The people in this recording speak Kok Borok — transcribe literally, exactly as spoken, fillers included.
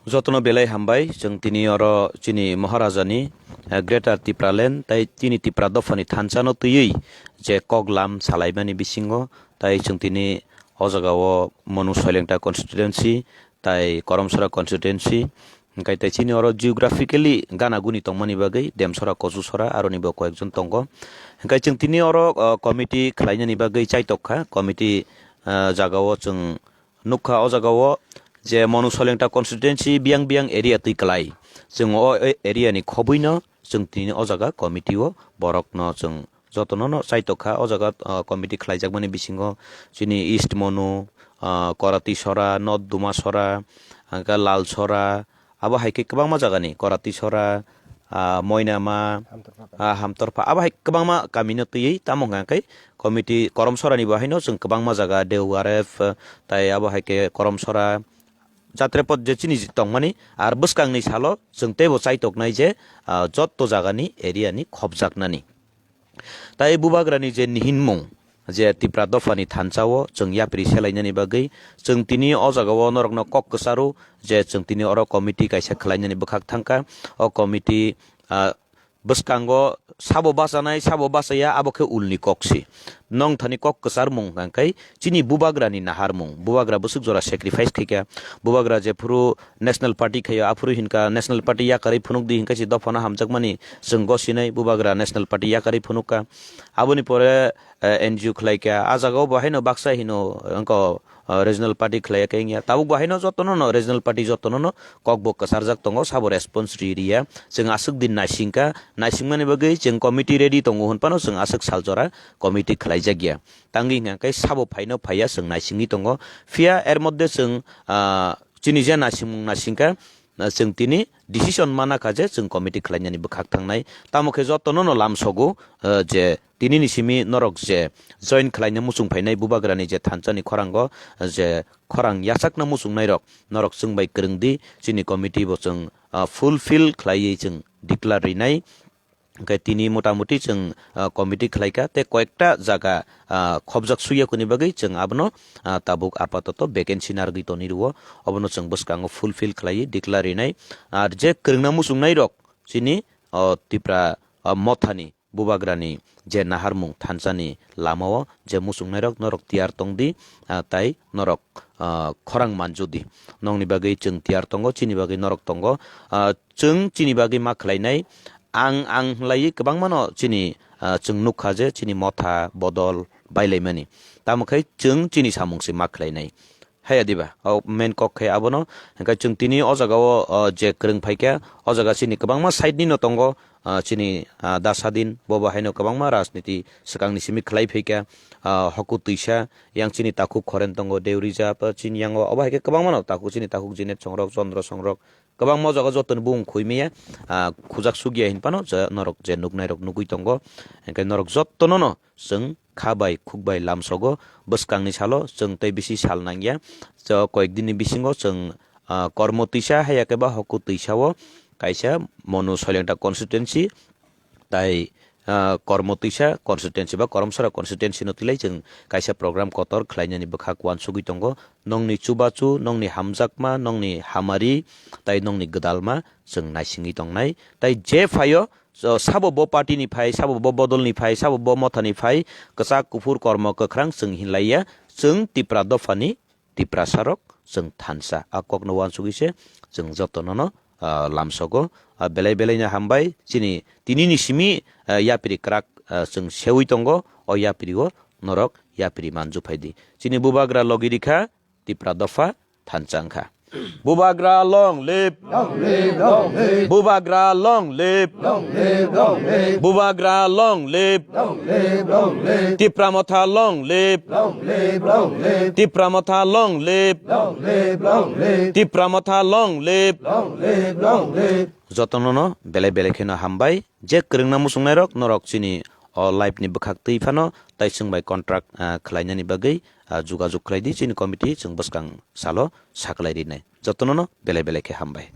Jotono belai hambai, chwng tini oro chini Maharajani, eh, Greater Tipraland tai chini Tipra dophani thansa no twiwi je koklam salaimani bisingo, tai chwng tini o jaga o Manu Soilengta constituency tai Koromsora constituency, hingkai tai chini oro geographically gana guni tongmani bagwi Demsora, Kochusora aroni bo koyekjon tongo. Hingkai chwng tini oro, eh, committee khlainani bagwi chaitok kha, committee, eh, jaga o chwng nukha o jaga o je Manu Soilengta constituency biyang biyang area twi kwlai. Chwng o area ni khobwi no chwng tini o jaga committee o borok no chwng jotono no chaitok kha. O jaga, ah, committee khlaijakmani bisingo chini East Manu, ah, Koratisora, North Dumasora, hingkhe Lalsora, abo hai khe kwbangma jaga ni Koratisora, ah, Moinama, Hamtorpha. Ah, Hamtorpha, abo hai kwbangma kami no twiwi tamo hwnka khe committee Koromsora ni bo haino chwng kwbangma jaga Deu R F, eh, tai abo hai khe Koromsora Jatrepot je chini tongmani, ar bwskangni salo chwng teibo chaitoknai je, ah, jotto jaga ni area ni khopjaknani. Tai Bubagra ni je nihinmung, je Tipra dophani thansa o chwng yapri selainani bagwi chwng tini o jaga o norokno kok kwcharo je chwng tini oro committee kaisa khlainani bwkhak thangkha. O committee, ah, bwskango sabo bachanai, sabo bachaya, abo khe ulni kok si. Nong thani kok kwcharmung hwnkha khe chini Bubagra ni naharmung, Bubagra bwswk jora sacrifice khaikha, Bubagra jephuru National Party khaio, aphuru hinkha National Party yakarwi phunukdi hinkhe se dophano hamjakmani chwng gosinai, Bubagra National Party yakarwi phunukha. Aboni pore, eh, N G O khlaikha. Ah jagao bo haino baksa hino wngkha, ah, regional party khlaiya khe wngya. Tabuk bo haino jotono no regional party jotono no kok bo kwcharjak tongo, sabo response ri riya. Chwng aswk din naisingkha, naisingmani bagwi chwng committee ready tongo hwnphano chwng aswk sal jora committee khlaijakya. Tangwi hwnkha khe sabo phaino phaiya chwng naisingwi tongo. Phiya er moddhe chwng, ah, chini je naisingmung naisingkha, ah, chwng tini decision mana kha je chwng committee khlainani bwkhak thangnai. Tamo khe jotono no lamsogo, ah, je tini ni simi norok je join khlaina muchung phainai Bubagrani je thansa ni khorango, ah, je khorang yachakna muchungnai rok norok chwng bai kwrwng di, chini committee bo chwng, ah, fulfill khlaiwi chwng declare rinai. Hwnkhe tini motamuti chwng, ah, committee khlaikha tei koyekta jaga, ah, khopjak suyakuni bagwi chwng abono, ah, tabuk apatoto vacancy narwgwi tonwi rwo, obono chwng bwskango fulfill khlaiwi declare rinai. Ar je kwrwngna muchungnai rok chini, oh, Tipra, ah, mothani Bubagrani je naharmung thansani lamao je muchungnairok norok tiyar tongdi, ah, tai norok, ah, khorang manjudi. Nokni bagwi chwng tiyar tongo, chini bagwi norok tongo. Ah, chwng chini bagwi ma khlainai, ang, ang hwnlaiwi kwbangmano chini, ah, chwng nukha je chini motha bodol bailaimani. Tamo khe chwng chini samung se ma khlainai. Haya diba? O main kok khe abono. Hwnkhe chwng tini o jaga o, o, je kwrwng phaikha, o jaga chini kwbangma side ni no tongo, ah, chini, ah, Dasadin, bobo haino kwbangma rajniti swkangni simi khlai phaikha, ah, Hoku Twisa, yang chini takhuk Khoren tongo, Deurijap, chini yango, obo hai khe kwbangma no takhuk, chini takhuk Jinet Songrok, Chandra Songrok, kwbangma o jaga jotoni bung khuimaya, ah, khujak sugya hinphano je norok je nuknairok nugwi tongo, hwnkhe norok jotono no chwng kha bai khuk bai lamsogo. Bwskangni salo chwng tei bisi sal nangya. So, koyek dinni bisingo chwng, ah, kormo twisa hai ya khe ba Hoku Twisa o kaisa Monu Soilengta constituency tai, ah, kormo twisa constituency ba Koromsora constituency no twilai chwng kaisa program kotor khlainani bwkhak uansugwi tongo. Nongni chubachu, nongni hamjakma, nongni hamari tai nongni gwdalma chwng naisingwi tongnai. Tai je phaio, so, sabo bo party ni phai, sabo bo bodol ni phai, sabo bo motha ni phai, kwchak kuphur kormo kwkhrang chwng hinlaiya, chwng Tipra dopha ni Tiprasa rok chwng thansa. A kok no uansugwi se chwng joto no no, ah, lamsogo. Ah, belai belai no hambai chini tini ni simi, ah, yapri kwrak, ah, chwng sewi tongo, o yapri o norok yapri manju phaidi. Chini bubagra logi rikha, Tipra dopha thansa wngkha. Bubagra long live. Long live, long live. Bubagra long live. Long live, long live. Bubagra long live. Long live, long live. Tipra motha long live. Long live, long live. Tipra motha long live. Long live, long live. Tipra motha long live. Long live, long live. Jotono no belai belai kheno hambai. Je kwrwngna muchungnairok norok chini o live ni bwkhak twi phano tai chwng bai contract, ah, khlainani bagwi, ah, jugajug khlai di, chini committee chwng bwskang salo saklai rinai. Jotono no belai belai khe hambai.